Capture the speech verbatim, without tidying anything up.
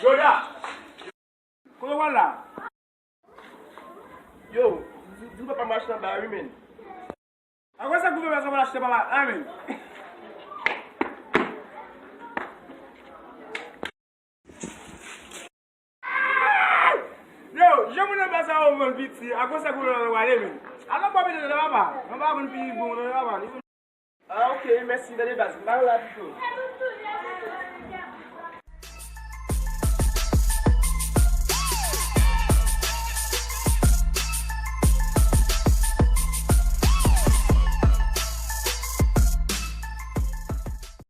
Jodha! Kote w al la? Yo, di, di papa m achte anba wi, men. Akoz sa gouvènman sa pral achte pa la, a, men. Yo, jan moun anba sa yo vann piti, akoz sa gouvènman sa pral ale, men. Alò, pa mete nan papa. Nan papa konn pi bon, nan papa. Ah, ok, mèsi, tande baz, m pa la pito.